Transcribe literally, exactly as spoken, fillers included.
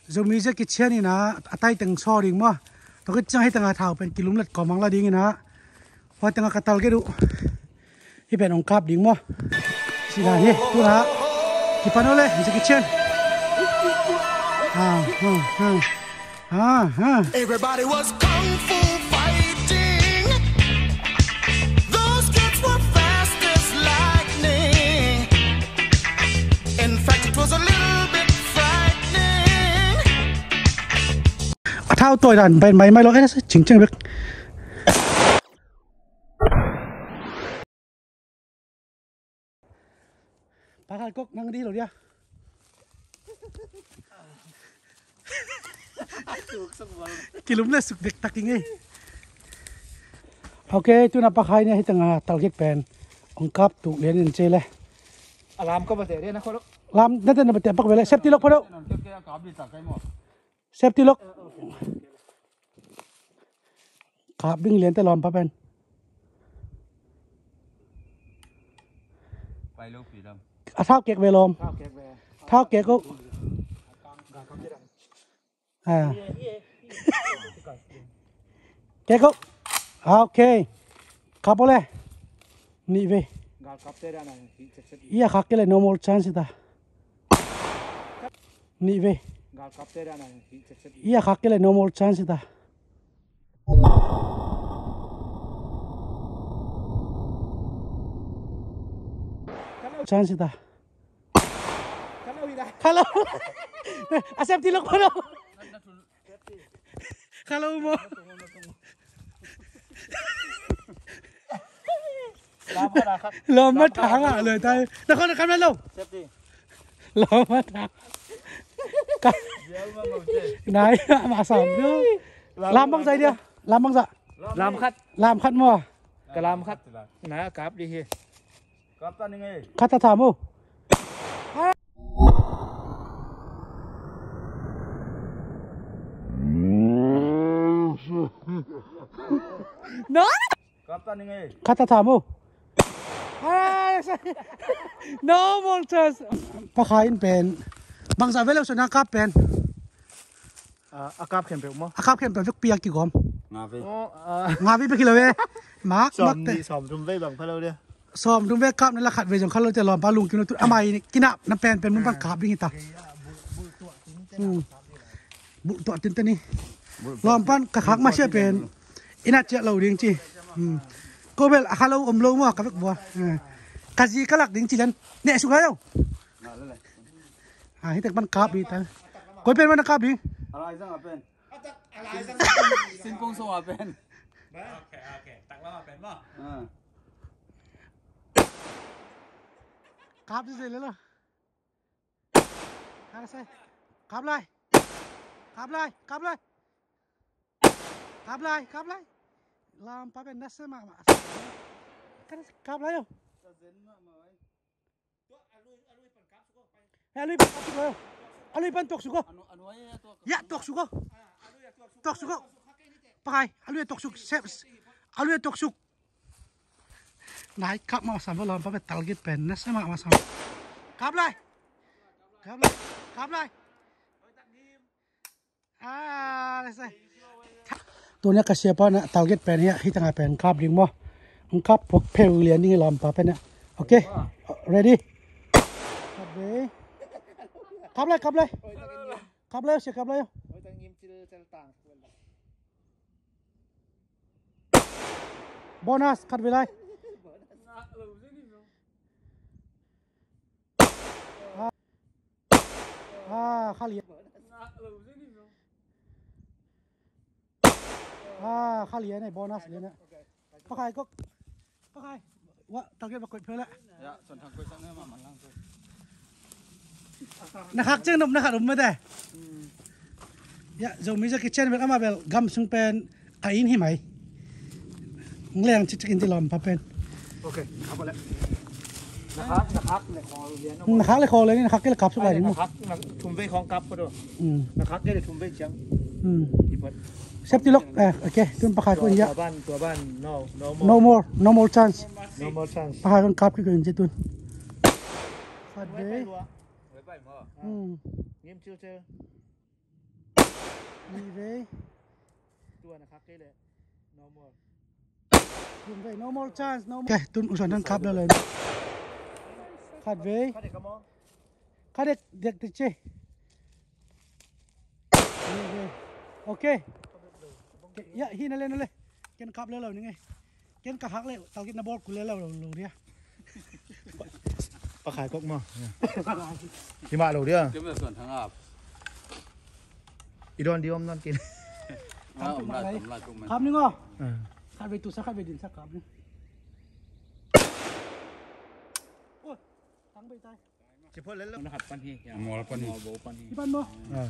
Zomi Jackie Chan in ah a tai teng saw ding maw. Tua khit ciang hih tengah thau pen kilumlet kawmang la ding in ah. Hua tengah ka target uh. Hih pen hong kap ding maw. Sida hi, tu na. Kipan uh le, Jackie Chan. Ah, ah, ah. Ah, ah. Everybody was kung fu fighting. Those kids were fast as lightning. In fact, it was a little bit frightening. A thau tawi dan pen mai mai lo, eh, cing cing bek. Pakhat kok nang di lo dia. Kilum le suk dek taking eh. Ok, tu na pakhai ni hi tengah target pen. Ong kap tu lian in che le. Alam ko ba te dia na ko lo. Lam na te na ba te pak vele. Safety lock pa do. Safety lock. Kap ding lian te lawm pa pen. A thau kek ve lawm. Thau kek ko. Ah. Kek ko. Ah, ok. Kap o le. Nih ve. Ia khak ke le no more chance ta. Nih ve. Ia khak ke le no more chance ta. Chance ta. Hello. A safety lock pa lo. Hello mo. Lawm ma thang a le tai. Na khon kam na lo. Lawm ma thang. Nai ma sam. Lam bang zai dia. Lam bang za. Lam khat. Lam khat mo. Ka lam khat. Na kap di hi. Khat ta tham uh. No. Khat ta tham uh. No more chance. Pakha in pen. Bangzah vei lo sona kap pen. A kap khempeuh maw? A kap khempeuh vekpi a kigawm. Nga vei. Nga vei bek hi lo ve. Mak, mak te. Sawm thum vei bang pha lo dia. Sawm thum vei kap na la khat vei zong kha lo te lawm pa lungkim lo tu. Amai kinap na pen pen mun pan kap ding hi ta. Buh tuah tin te ni. Lawm pan ka khak ma sia pen. Ina ciah lo ding ci. Ko bel a kha lo om lo maw ka vek bua. Ka zi ka lak ding ci len. Ne su ga lo. A hi tek pan kap ding ta. Koi pen man a kap ding. Alai zang a pen. Sin pung sung a pen. Ok, ok. Tak lam a pen maw. Kap ding zai le lo. Kap lai. Kap lai. Kap lai. Kap lai. Kap lai. Lam pa pen na se ma ma. Kap lai yo. A lui pan kap suk o. A lui pan tuak suk o. Ya, tuak suk o. Tuak suk o. Pakai, a lui tuak suk. A lui tuak suk. Nai kap ma sam lo pa pe target pen na sama ma sam. Kap lai. Kap lai. Kap lai. Tuni a ka siapa na target pen hi a, hi tanga pen kap ding maw. Ang kap phok pheu lian ding i lampa pen a. Ok. Ready. Kap lai, kap lai. Kap lai, sia kap lai. Bonus, khat ve lai. Ah, kha lian. Ah, kha lian eh, bonus lian eh. Pakai kok. Pakai. Wa, target ba koih pheu la. Ya, son thang koih sang ne ma man lang koih. Na khak ceng nop na khat um mate. Ya, Zomi Jackie Chan bel ama bel gam sung pen a in hi mai. Ngleng cik cik in ti lam pa pen. Ok, apa le? Na khak, na khak le khol lian. Na khak le khol lian, na khak ke le kap suk lai. Na khak, na thum vei khong kap ko do. Na khak ke le thum vei ciang. Safety lock. Eh, ok. Tun pakai ko ya. Tua ban, tua ban. No, no more. No more, no more chance. No more chance. Pakai ko kap ko in tun. Khat vei. Ngim cil cil. Ni vei. Tua na khak kei leh no more. Thum vei, no more chance, no more. Okay, tun U Suan thang khap lel lo. Khat vei. Khat dek, dek te che. Okay. Ya, hi na le, na le. Ken khap lel lo ning e. Ken ka khak le, talkit na ball kul lel lo, lo dia. Pakhai kok maw. Hi mah lo dia. Ken bel Suan thang ap. I dawn di om nawn kei. Ah, om lai, om lai, om lai. Khap ning aw. Ah. Khat vei tusa, khat vei dinsa khap ning. Oh, thang vei tai. Ci phot lel lo. Mol pan hi, ya. Mol pan hi. Mol bo pan hi. Hi pan maw. Ah.